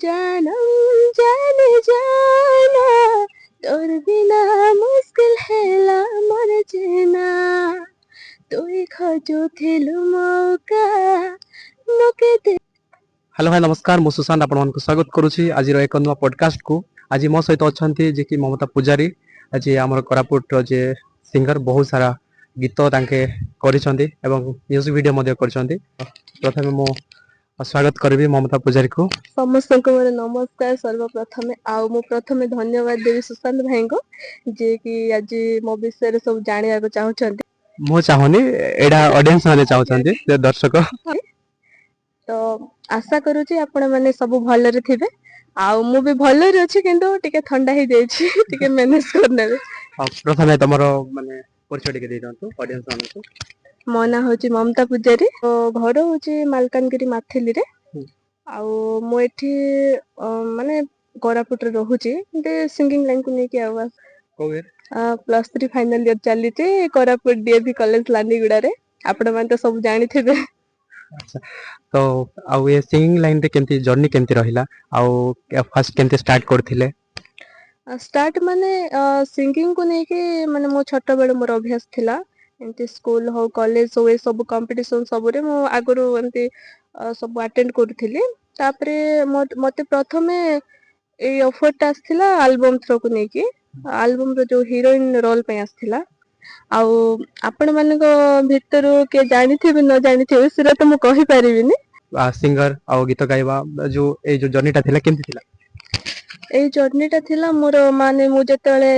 जानम जाने जाना, ତୋର ବିନା ମୁସ୍କିଲ ହେଲା ମୋର ଜିନା। ତୁଇ ଖୋଜୁଥିଲୁ ମୌକା, ମୋକେ ଦେ। ହ୍ୟାଲୋ ଭାଇ, ନମସ୍କାର। ମୁଁ ସୁଶାନ୍ତ ଆପଣମାନଙ୍କୁ ସ୍ୱାଗତ କରୁଛି ଆଜିର ଏକ ନୂଆ ପଡକାଷ୍ଟକୁ। ଆଜି ମୋ ସହିତ ଅଛନ୍ତି ଯେ କି ମମତା ପୂଜାରୀ। ଆଜି ଆମର କୋରାପୁଟର ଯେ ସିଙ୍ଗର, ବହୁତ ସାରା ଗୀତ ତାଙ୍କେ କରିଛନ୍ତି ଏବଂ ମ୍ୟୁଜିକ ଭିଡିଓ ମଧ୍ୟ କରିଛନ୍ତି। ପ୍ରଥମେ ମୁଁ ସ୍ୱାଗତ କରିବି ମମତା ପୂଜାରୀକୁ। ସମସ୍ତଙ୍କୁ ମୋର ନମସ୍କାର ସର୍ବପ୍ରଥମେ। ଆଉ ମୁଁ ପ୍ରଥମେ ଧନ୍ୟବାଦ ଦେବି ସୁଶାନ୍ତ ଭାଇଙ୍କୁ, ଯିଏକି ଆଜି ମୋ ବିଷୟରେ ସବୁ ଜାଣିବାକୁ ଚାହୁଁଛନ୍ତି। ମୁଁ ଚାହୁଁନି, ଏଇଟା ଅଡିଏନ୍ସ ମାନେ ଚାହୁଁଛନ୍ତି ଯେ ଦର୍ଶକ। ତ ଆଶା କରୁଛି ଆପଣ ମାନେ ସବୁ ଭଲରେ ଥିବେ ଆଉ ମୁଁ ବି ଭଲରେ ଅଛି, କିନ୍ତୁ ଟିକେ ଥଣ୍ଡା ହେଇଯାଇଛି, ଟିକେ ମ୍ୟାନେଜ କରିନେବେ। ଆଉ ପ୍ରଥମେ ତମର ମାନେ ପରିଚୟ ଟିକେ ଦେଇଦିଅନ୍ତୁ ଅଡିଏନ୍ସ ମାନଙ୍କୁ। ମୋ ନାଁ ହଉଛି ମମତା ପୂଜାରୀ। ମୋ ଘର ହଉଛି ମାଲକାନଗିରି ମାଥିଲିରେ। ଆଉ ମୁଁ ଏଠି ମାନେ କୋରାପୁଟରେ ରହୁଛି ଏମିତି ସିଙ୍ଗିଂ ଲାଇନକୁ ନେଇକି। ଆଉ କୋଉ year? +3 final year ଚାଲିଛି, କୋରାପୁଟ ଡିଏଭି କଲେଜ, ଲାଣ୍ଡିଗୁଡାରେ। ଆପଣ ମାନେ ତ ସବୁ ଜାଣିଥିବେ। ଆଚ୍ଛା, ତ ଆଉ ଏ ସିଙ୍ଗିଂ ଲାଇନରେ କେମିତି ଜର୍ଣ୍ଣି କେମିତି ରହିଲା ଆଉ ଫାଷ୍ଟ କେମିତି ଷ୍ଟାର୍ଟ କରିଥିଲେ? ଷ୍ଟାର୍ଟ ମାନେ ସିଙ୍ଗିଂ କୁ ନେଇକି ମାନେ ମୋ ଛୋଟ ବେଳୁ ମୋର ଅଭ୍ୟାସ ଥିଲା। ଏମିତି ସ୍କୁଲ ହଉ, କଲେଜ ହଉ, ଏ ସବୁ କମ୍ପିଟିସନ ସବୁରେ ମୁଁ ଆଗରୁ ଏମିତି ସବୁ ଆଟେଣ୍ଡ କରୁଥିଲି। ତାପରେ ମତେ ପ୍ରଥମେ ଏଇ ଅଫର ଟା ଆସିଥିଲା ଆଲବମ ଥ୍ରୋକୁ ନେଇକି, ଆଲବମ ର ଯୋଉ ହିରୋଇନ ରୋଲ ପାଇଁ ଆସିଥିଲା। ଆଉ ଆପଣ ମାନଙ୍କ ଭିତରୁ କିଏ ଜାଣିଥିବେ ନ ଜାଣିଥିବେ, ସେଟା ତ ମୁଁ କହିପାରିବିନି। ସିଙ୍ଗର ଆଉ ଗୀତ ଗାଇବା ଯୋଉ ଏଇ ଯୋଉ ଜର୍ଣ୍ଣିଟା ଥିଲା, କେମିତି ଥିଲା? ଏଇ ଜର୍ଣ୍ଣିଟା ଥିଲା ମୋର, ମାନେ ମୁଁ ଯେତେବେଳେ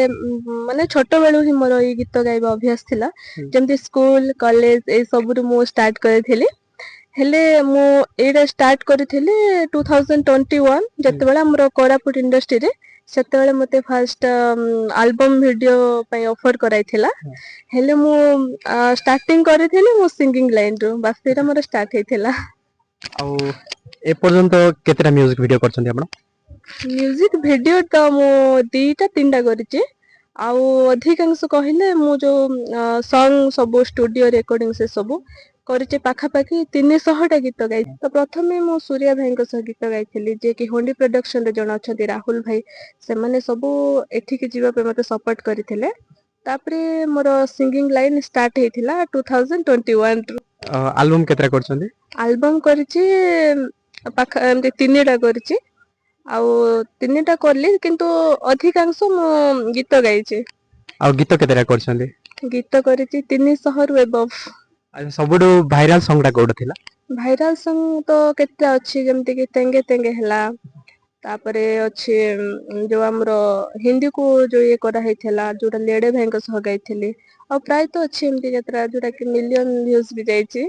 ମାନେ ଛୋଟ ବେଳୁ ହିଁ ମୋର ଏଇ ଗୀତ ଗାଇବା ଅଭ୍ୟାସ ଥିଲା। ଯେମିତି ସ୍କୁଲ, କଲେଜ, ଏଇ ସବୁରୁ ମୁଁ ଷ୍ଟାର୍ଟ କରିଥିଲି। ହେଲେ ମୁଁ ଏଇଟା ଷ୍ଟାର୍ଟ କରିଥିଲି 2021, ଯେତେବେଳେ ଆମର କୋରାପୁଟ ଇଣ୍ଡଷ୍ଟ୍ରିରେ ସେତେବେଳେ ମତେ ଫାଷ୍ଟ ଆଲବମ ଭିଡିଓ ପାଇଁ ଅଫର କରାଇଥିଲା। ହେଲେ ମୁଁ ଷ୍ଟାର୍ଟିଂ କରିଥିଲି ମୁଁ ସିଙ୍ଗିଂ ଲାଇନରୁ, ବାସ୍ ସେଇଟା ମୋର ଷ୍ଟାର୍ଟ ହେଇଥିଲା। ଆଉ ଏପର୍ଯ୍ୟନ୍ତ କେତେଟା ମ୍ୟୁଜିକ ଭିଡିଓ କରିଛନ୍ତି ଆପଣ? ମ୍ୟୁଜିକ ଭିଡିଓ ତ ମୁଁ ଦିଟା ତିନିଟା କରିଛି। ଆଉ ଅଧିକାଂଶ କହିଲେ ମୁଁ ଯୋଉ ସଙ୍ଗ ସବୁ ଷ୍ଟୁଡିଓ ରେକର୍ଡିଂ ସେ ସବୁ କରିଛି, ପାଖାପାଖି 300ଟା ଗୀତ ଗାଇଛି। ତ ପ୍ରଥମେ ମୁଁ ସୂର୍ୟା ଭାଇଙ୍କ ସହ ଗୀତ ଗାଇଥିଲି, ଯିଏକି ହୁଣ୍ଡି ପ୍ରଡକ୍ସନରେ ଜଣେ ଅଛନ୍ତି ରାହୁଲ ଭାଇ, ସେମାନେ ସବୁ ଏଠିକି ଯିବା ପାଇଁ ମତେ ସପୋର୍ଟ କରିଥିଲେ। ତାପରେ ମୋର ସିଙ୍ଗିଂ ଲାଇନ ଷ୍ଟାର୍ଟ ହେଇଥିଲା 2021ରୁ। ଆଲବମ କେତେଟା କରିଛନ୍ତି? ଆଲବମ କରିଛି ପାଖ ଏମିତି ତିନିଟା କରିଛି। ଆଉ ତିନିଟା କଲି, କିନ୍ତୁ ଅଧିକାଂଶ ମୁଁ ଗୀତ ଗାଇଛି। ଆଉ ଗୀତ କେତେଟା କରିଛନ୍ତି? ଗୀତ କରିଛି 300ରୁ ଏବଭ। ଆଚ୍ଛା, ସବୁଠୁ ଭାଇରାଲ ସଙ୍ଗ ଟା କୋଉଟା ଥିଲା? ଭାଇରାଲ ସଙ୍ଗ ତ କେତେ ଅଛି, ଯେମିତି କି ତେଙ୍ଗେ ତେଙ୍ଗେ ହେଲା, ତାପରେ ଅଛି ଯୋଉ ଆମର ହିନ୍ଦୀକୁ ଯୋଉ ଇଏ କରାହେଇଥିଲା, ଯୋଉଟା ଲେଡେ ଭାଇଙ୍କ ସହ ଗାଇଥିଲି। ଆଉ ପ୍ରାୟତଃ ଅଛି ଏମିତି କେତେଟା ଯୋଉଟା କି ମିଲିୟନ ଭ୍ୟୁଜ ବି ଯାଇଛି।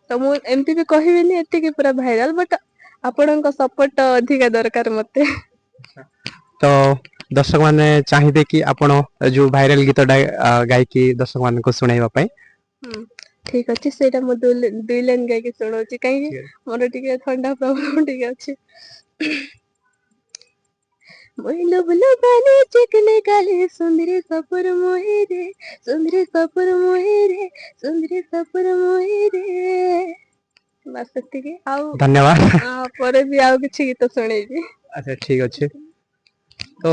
ତ ମୁଁ ଏମିତି ବି କହିବିନି ଏତିକି ପୁରା ଭାଇରାଲ, ବଟ ଆପଣଙ୍କ ସପୋର୍ଟ ଅଧିକା ଦରକାର ମତେ। ତ ଦର୍ଶକ ମାନେ ଚାହିଁବେ କି ଆପଣ ଯୋଉ ଭାଇରାଲ ଗୀତଟା ଗାଇକି ଦର୍ଶକ ମାନଙ୍କୁ ଶୁଣେଇବା ପାଇଁ। ହୁଁ, ଠିକ ଅଛି। ସେଇଟା ମୁଁ ଦୁଇ ଲାଇନ ଗାଇକି ଶୁଣଉଛି, କାହିଁକି ମୋର ଟିକେ ଥଣ୍ଡା ପ୍ରୋବ୍ଲେମ ଟିକେ ଅଛି। ମୁଇଁ ଲୁବ ଲୁବାନି ଚିକନେ କାଲେ ସୁନ୍ଦରୀ ସପୁର ମୁହିଁ ରେ, ସୁନ୍ଦରୀ ସପୁର ମୁହିଁ ରେ, ସୁନ୍ଦରୀ ସପୁର ମୁହିଁ ରେ। ବାସ୍, ସେତିକି। ଆଉ ଧନ୍ୟବାଦ। ପରେ ବି ଆଉ କିଛି ଗୀତ ଶୁଣେଇବି। ଆଚ୍ଛା, ଠିକ ଅଛି। ତ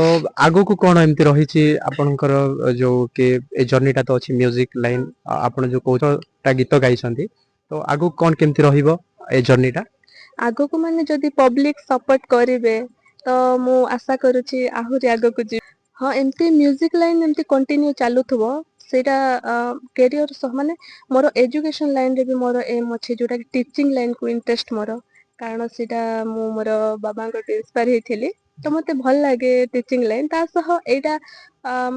ଆଗକୁ କଣ ଏମିତି ରହିଛି ଆପଣଙ୍କର, ଯୋଉ କି ଏଇ ଜର୍ଣ୍ଣିଟା ତ ଅଛି ମ୍ୟୁଜିକ ଲାଇନ, ଆପଣ ଯୋଉ କହୁଛ ଟା ଗୀତ ଗାଇଛନ୍ତି, ତ ଆଗକୁ କଣ କେମିତି ରହିବ ଏ ଜର୍ଣ୍ଣିଟା? ଆଗକୁ ମାନେ ଯଦି ପବ୍ଲିକ ସପୋର୍ଟ କରିବେ ତ ମୁଁ ଆଶା କରୁଛି ଆହୁରି ଆଗକୁ ଯିବି। ହଁ, ଏମିତି ମ୍ୟୁଜିକ ଲାଇନ ଏମିତି କଣ୍ଟିନ୍ୟୁ ଚାଲୁଥିବ। ସେଇଟା କ୍ୟାରିୟର ସହ, ମାନେ ମୋର ଏଜୁକେସନ ଲାଇନରେ ବି ମୋର ଏମ୍ ଅଛି, ଯୋଉଟା କି ଟିଚିଂ ଲାଇନକୁ ଇଣ୍ଟରେଷ୍ଟ ମୋର, କାରଣ ସେଇଟା ମୁଁ ମୋର ବାବାଙ୍କଠୁ ଇନ୍ସପାୟାର ହେଇଥିଲି। ତ ମତେ ଭଲ ଲାଗେ ଟିଚିଂ ଲାଇନ। ତା ସହ ଏଇଟା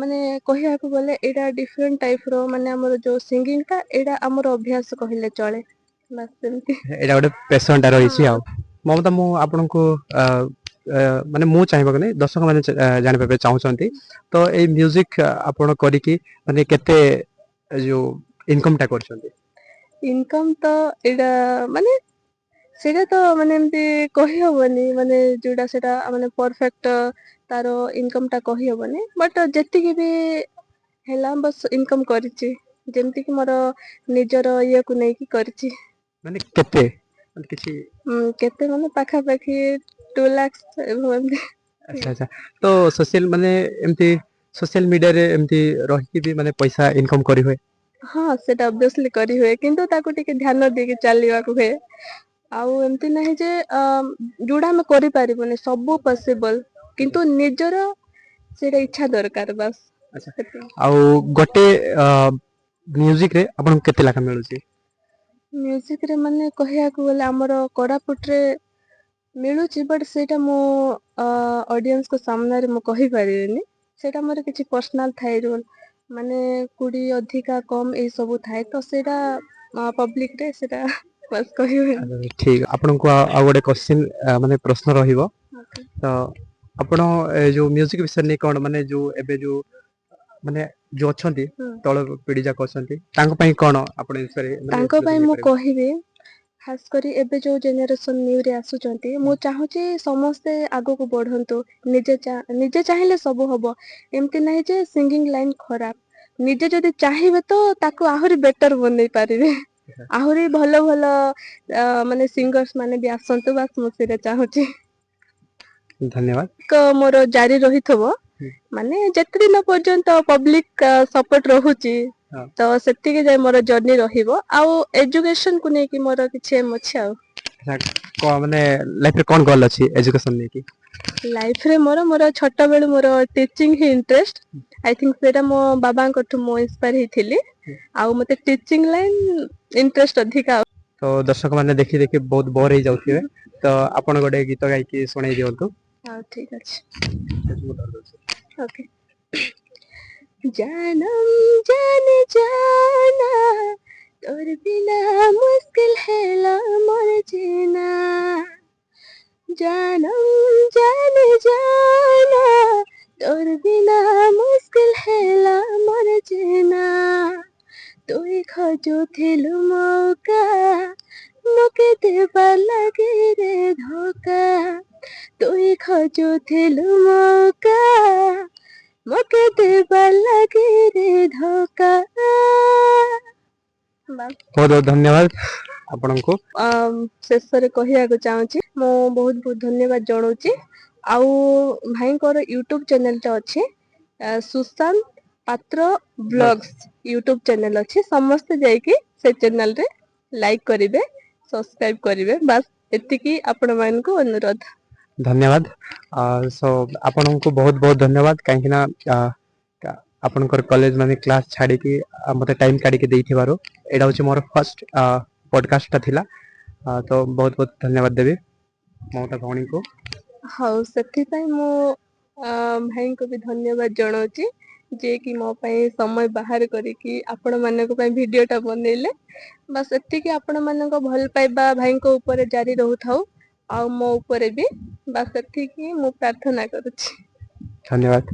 ମାନେ କହିବାକୁ ଗଲେ ଏଇଟା ଡିଫରେଣ୍ଟ ଟାଇପ ର, ମାନେ ଆମର ଯୋଉ ସିଙ୍ଗିଂ ଟା, ଏଇଟା ଆମର ଅଭ୍ୟାସ କହିଲେ ଚଳେ। ବାସ୍, ସେମିତି। ଏଇଟା ଗୋଟେ ପେସନ ଟା ରହିଛି। ଆଉ ମମତା, ମୁଁ ଆପଣଙ୍କୁ ଆ, ଆ, ମାନେ ମୁଁ ଚାହିଁବାକୁ ନାଇଁ, ଦର୍ଶକ ମାନେ ଜାଣିବା ପାଇଁ ଚାହୁଁଛନ୍ତି, ତ ଏଇ ମ୍ୟୁଜିକ ଆପଣ କରିକି ମାନେ କେତେ ଯୋଉ ଇନକମ ଟା କରୁଛନ୍ତି? ଇନକମ ତ ଏଇଟା ମାନେ ସେଇଟା ତ ମାନେ ଏମିତି କହିହବନି, ମାନେ ଯୋଉଟା ସେଇଟା ମାନେ ପରଫେକ୍ଟ ତାର ଇନକମ ଟା କହିହବନି। ବଟ ଯେତିକି ବି ହେଲା, ବସ୍ ଇନକମ କରିଛି, ଯେମିତି କି ମୋର ନିଜର ଇଏକୁ ନେଇକି କରିଛି। ମାନେ କେତେ, ମାନେ କିଛି କେତେ ମାନେ ପାଖାପାଖି 2 lakhs ଏମିତି। ଆଚ୍ଛା, ତ ସୋସିଆଲ ମାନେ ଏମିତି ସୋସିଆଲ ମିଡିଆରେ ଏମିତି ରହିକି ବି ମାନେ ପଇସା ଇନକମ କରିହୁଏ? ହଁ, ସେଟା ଅବଭିୟସଲି କରିହୁଏ, କିନ୍ତୁ ତାକୁ ଟିକେ ଧ୍ୟାନ ଦେଇକି ଚାଲିବାକୁ ହୁଏ। ଆଉ ଏମିତି ନାହିଁ ଯେ ଯୋଉଟା ଆମେ କରିପାରିବୁନି। ସବୁ ପସିବଲ, କିନ୍ତୁ ନିଜର ସେଇଟା ଇଚ୍ଛା ଦରକାର, ବାସ୍। ସେତିକି। ଆଉ ଗୋଟେ ମ୍ୟୁଜିକ ରେ ଆପଣଙ୍କୁ କେତେ ଲେଖା ମିଳୁଛି? ମ୍ୟୁଜିକରେ ମାନେ କହିବାକୁ ଗଲେ ଆମର କୋରାପୁଟରେ ମିଳୁଛି, ବଟ୍ ସେଇଟା ମୁଁ ଅଡିଏନ୍ସଙ୍କ ସାମ୍ନାରେ ମୁଁ କହିପାରିବିନି। ସେଇଟା ମୋର କିଛି ପର୍ସନାଲ ଥାଏ ରୋଲ, ମାନେ 20 ଅଧିକା କମ ଏଇ ସବୁ ଥାଏ, ତ ସେଇଟା ପବ୍ଲିକରେ ସେଇଟା ବାସ୍ କହିହୁଏନି। ଠିକ, ଆପଣଙ୍କୁ ଆଉ ଗୋଟେ କ୍ୱେଶ୍ଚିନ୍ ମାନେ ପ୍ରଶ୍ନ ରହିବ। ତ ଆପଣ ଏ ଯୋଉ ମ୍ୟୁଜିକ ବିଷୟରେ ନେଇ କଣ ମାନେ ଯୋଉ ଏବେ ଯୋଉ ମାନେ ଯୋଉ ଅଛନ୍ତି ତଳ ପିଢି ଯାକ ଅଛନ୍ତି, ତାଙ୍କ ପାଇଁ କଣ ଆପଣ ମାନେ ତାଙ୍କ inspiration ପାଇଁ ମୁଁ ହେଇପାରିବେ? କହିବି, ଖାସ କରି ଏବେ ଯୋଉ ଜେନେରେସନ ନ୍ୟୁରେ ଆସୁଛନ୍ତି, ମୁଁ ଚାହୁଁଛି ସମସ୍ତେ ଆଗକୁ ବଢନ୍ତୁ। ନିଜେ ଚାହିଁଲେ ସବୁ ହବ। ଏମିତି ନାହିଁ ଯେ ସିଙ୍ଗିଂ ଲାଇନ ଖରାପ। ନିଜେ ଯଦି ଚାହିଁବେ ତ ତାକୁ ଆହୁରି ବେଟର ବନେଇ ପାରିବେ। ଆହୁରି ଭଲ ଭଲ ମାନେ ସିଙ୍ଗର୍ସ ମାନେ ବି ଆସନ୍ତୁ, ବାସ୍ ମୁଁ ସେଇଟା ଚାହୁଁଛି। ଧନ୍ୟବାଦ। ମୋର ଜାରି ରହିଥିବ। ମାନେ ଯେତେ ଦିନ ପର୍ଯ୍ୟନ୍ତ ପବ୍ଲିକ ସପୋର୍ଟ ରହୁଛି, ତ ସେତିକି ଯାଏ ମୋର ଜର୍ଣ୍ଣି ରହିବ। ଆଉ ଏଜୁକେସନ କୁ ନେଇକି ମୋର କିଛି ଏମ୍ ଅଛି ଆଉ। ଆଚ୍ଛା, ମାନେ ଲାଇଫରେ କଣ ଗୋଲ ଅଛି ଏଜୁକେସନ ନେଇକି? ଲାଇଫରେ ମୋର ଛୋଟ ବେଳୁ ମୋର ଟିଚିଂ ହିଁ ଇଣ୍ଟରେଷ୍ଟ। I think ସେଇଟା ମୋ ବାବାଙ୍କଠୁ ମୁଁ ଇନ୍ସପାୟାର ହେଇଥିଲି। ଆଉ ମତେ ଟିଚିଂ ଲାଇନ ଇଣ୍ଟରେଷ୍ଟ ଅଧିକା। ତ ଦର୍ଶକ ମାନେ ଦେଖି ଦେଖି ବହୁତ ବୋର ହେଇଯାଉଥିବେ, ତ ଆପଣ ଗୋଟେ ଗୀତ ଗାଇକି ଶୁଣେଇ ଦିଅନ୍ତୁ। ହଉ, ଠିକ ଅଛି। ଓକେ। जानम जान जाना, ତୋର ବିନା ମୁସ୍କିଲ ହେଲା ମୋର जीना। जानम जान जाना, ତୋର ବିନା ମୁସ୍କିଲ ହେଲା ମୋର जीना। ତୁଇ ଖୋଜୁଥିଲୁ ମୌକା, ମକେ ଦେବା ଲାଗି ରେ ଧୋକା। ତୁଇ ଖୋଜୁଥିଲୁ ମୌକା, ମକେ ଦେବା ଲାଗି ରେ ଧୋକା। ବାସ୍। ବହୁତ ବହୁତ ଧନ୍ୟବାଦ ଆପଣଙ୍କୁ। ଶେଷରେ କହିବାକୁ ଚାହୁଁଛି, ମୁଁ ବହୁତ ବହୁତ ଧନ୍ୟବାଦ ଜଣାଉଛି। ଆଉ ଭାଇଙ୍କର ୟୁଟ୍ୟୁବ ଚ୍ୟାନେଲଟା ଅଛି, ସୁଶାନ୍ତ ପାତ୍ର ବ୍ଲଗ୍ସ ୟୁଟ୍ୟୁବ ଚ୍ୟାନେଲ ଅଛି। ସମସ୍ତେ ଯାଇକି ସେ ଚ୍ୟାନେଲରେ ଲାଇକ୍ କରିବେ, ସବସ୍କ୍ରାଇବ କରିବେ। ବାସ୍, ଏତିକି ଆପଣମାନଙ୍କୁ ଅନୁରୋଧ। ଧନ୍ୟବାଦ। ସୋ ଆପଣଙ୍କୁ ବହୁତ ବହୁତ ଧନ୍ୟବାଦ, କାହିଁକି ନା ଆପଣଙ୍କର କଲେଜ ମାନେ କ୍ଲାସ ଛାଡିକି ମତେ ଟାଇମ କାଢିକି ଦେଇଥିବାରୁ। ଏଇଟା ହଉଛି ମୋର ଫାର୍ଷ୍ଟ ପଡକାଷ୍ଟଟା ଥିଲା। ତ ବହୁତ ବହୁତ ଧନ୍ୟବାଦ ଦେବି ମମତା ଭଉଣୀଙ୍କୁ। ହଉ, ସେଥିପାଇଁ ମୁଁ ଭାଇଙ୍କୁ ବି ଧନ୍ୟବାଦ ଜଣାଉଛି, ଯିଏକି ମୋ ପାଇଁ ସମୟ ବାହାର କରିକି ଆପଣମାନଙ୍କ ପାଇଁ ଭିଡିଓଟା ବନେଇଲେ। ବାସ୍ ଏତିକି, ଆପଣମାନଙ୍କ ଭଲ ପାଇବା ଭାଇଙ୍କ ଉପରେ ଜାରି ରହୁଥାଉ ଆଉ ମୋ ଉପରେ ବି, ବାସ୍ ଏତିକି ମୁଁ ପ୍ରାର୍ଥନା କରୁଛି। ଧନ୍ୟବାଦ।